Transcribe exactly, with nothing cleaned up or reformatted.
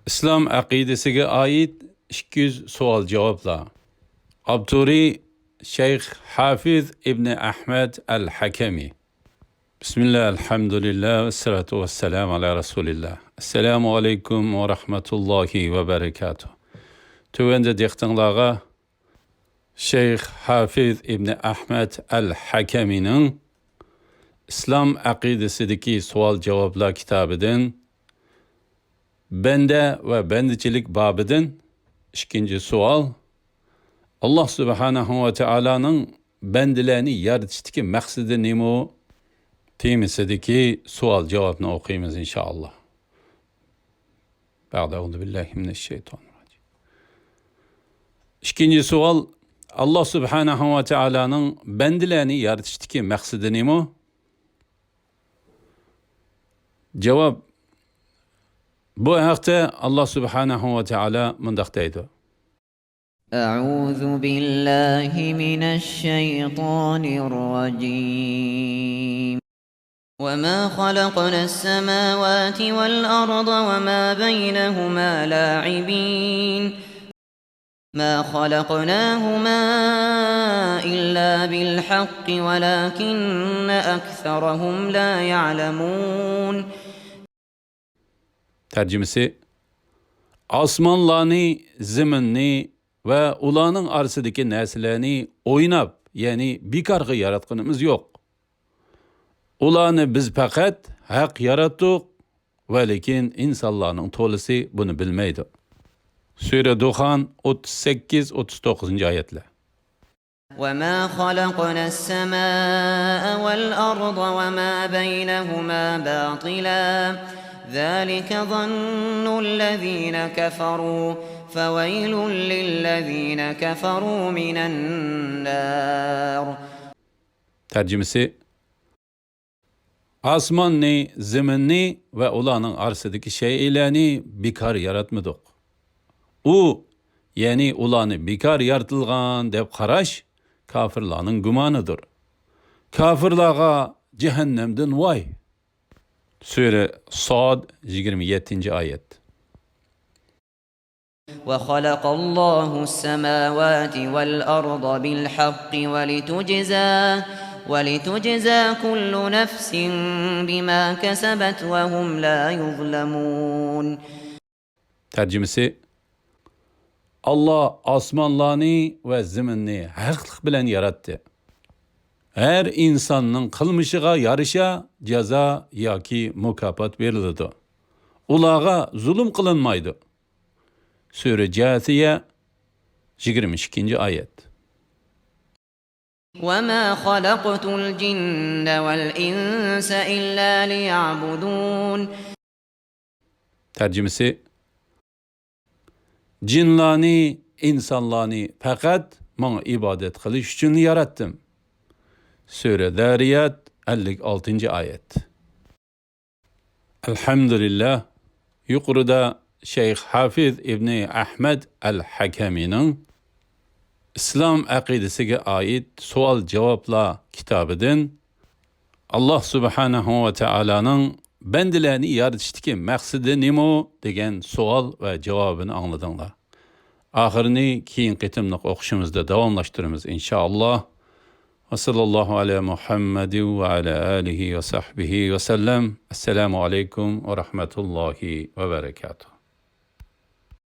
ئىسلام ئەقىدىسىگە ئائىت ئىككى يۈز سوئال-جاۋابلار. ئاپتورى شەيخ ھافىز ئىبنى ئەھمەد ئەل ھەكەمى. بىسمىللا، ئەلھەمدۇلىللا، ۋەسسالاتۇ ۋەسسالامۇ ئالا رەسۇلىللا. ئەسسالامۇ ئەلەيكۇم ۋە رەھمەتۇللاھى ۋە بەرەكاتۇھ. تۆۋەندە دىققىتىڭلارغا شەيخ ھافىز ئىبنى ئەھمەد ئەل ھەكەمىنىڭ ئىسلام ئەقىدىسىدىكى سوئال-جاۋابلار كىتابىدىن بەندە ۋە بەندىچىلىك بابىدىن ئىككىنچى سوئال، ئاللا سۇبھانەھۇ ۋە تائالانىڭ بەندىلەرنى يارىتىشتىكى مەقسىتى نېمە؟ تېمىسىدىكى سوئال-جاۋابنى ئوقۇيمىز، ئىنشائاللا. بەئدە، ئەئۇزۇ بىللاھى مىنەششەيتانىررەجىم. ئىككىنچى سوئال، ئاللا سۇبھانەھۇ ۋە تائالانىڭ بەندىلەرنى يارىتىشتىكى مەقسىتى نېمە؟ جاۋاب، بۇ ھەقتە ئاللا سۇبھانەھۇ ۋە تائالا مۇنداق دەيدۇ. أعوذ بالله من الشيطان الرجيم. وما خلقنا السماوات والأرض وما بينهما لاعبين. ما خلقناهما إلا بالحق ولكن أكثرهم لا يعلمون. تەرجىمىسى، ئاسمانلارنى، زېمىننى ۋە ئۇلارنىڭ ئارىسىدىكى نەرسىلەرنى ئويناپ، يەنى بىكارغا ياراتقىنىمىز يوق. ئۇلارنى بىز پەقەت ھەق ياراتتۇق، ۋە لېكىن ئىنسانلارنىڭ تولىسى بۇنى بىلمەيدۇ. سۈرە دۇخان، ئوتتۇز سەككىز، ئوتتۇز توققۇزىنچى ئايەتلەر. وما خلقنا السماء والأرض وما بينهما باطلا ذلك ظن الذين كفروا فويل للذين كفروا من النار. تەرجىمىسى، ئاسماننى، زېمىننى ۋە ئۇلارنىڭ ئارىسىدىكى شەيئىلەرنى بىكار ياراتمىدۇق. ئۇ، يەنى ئۇلارنى بىكار يارىتىلغان دەپ قاراش كاپىرلارنىڭ گۇمانىدۇر. كاپىرلارغا جەھەننەمدىن ۋاي! سۈرە ساد، يىگىرمە يەتتىنچى ئايەت. وخلق الله السماوات والأرض بالحق ولتجزى، ولتجزى كل نفس بما كسبت وهم لا يظلمون. تەرجىمىسى، ئاللا ئاسمانلارنى ۋە زېمىننى ھەقلىق بىلەن ياراتتى. ھەر ئىنساننىڭ قىلمىشىغا يارىشا جازا ياكى مۇكاپات بېرىلىدۇ. ئۇلارغا زۇلۇم قىلىنمايدۇ. سۈرە جاسىيە، يىگىرمە ئىككىنچى ئايەت. وما خلقت الجن والإنس إلا ليعبدون. تەرجىمىسى، جىنلارنى، ئىنسانلارنى پەقەت ماڭا ئىبادەت قىلىش ئۈچۈن ياراتتىم. سۈرە زارىيات، ئەللىك ئالتىنچى ئايەت. ئەلھەمدۇلىللا، يۇقىرىدا شەيخ ھافىز ئىبنى ئەھمەد ئەل ھەكەمىنىڭ ئىسلام ئەقىدىسىگە ئائىت سوئال-جاۋابلار كىتابىدىن، ئاللا سۇبھانەھۇ ۋە تائالانىڭ بەندىلەرنى يارىتىشتىكى مەقسىتى نېمە؟ دېگەن سوئال ۋە جاۋابىنى ئاڭلىدىڭلار. ئاخىرىنى كېيىنكى قېتىملىق ئوقۇشىمىزدا داۋاملاشتۇرىمىز، ئىنشائاللا. ۋە ساللاللاھۇ ئەلا مۇھەممەدىن ۋە ئەلا ئالىھى ۋە سەھبىھى ۋە سەللەم. ئەسسالامۇ ئەلەيكۇم ۋە رەھمەتۇللاھى ۋە بەرەكاتۇھ.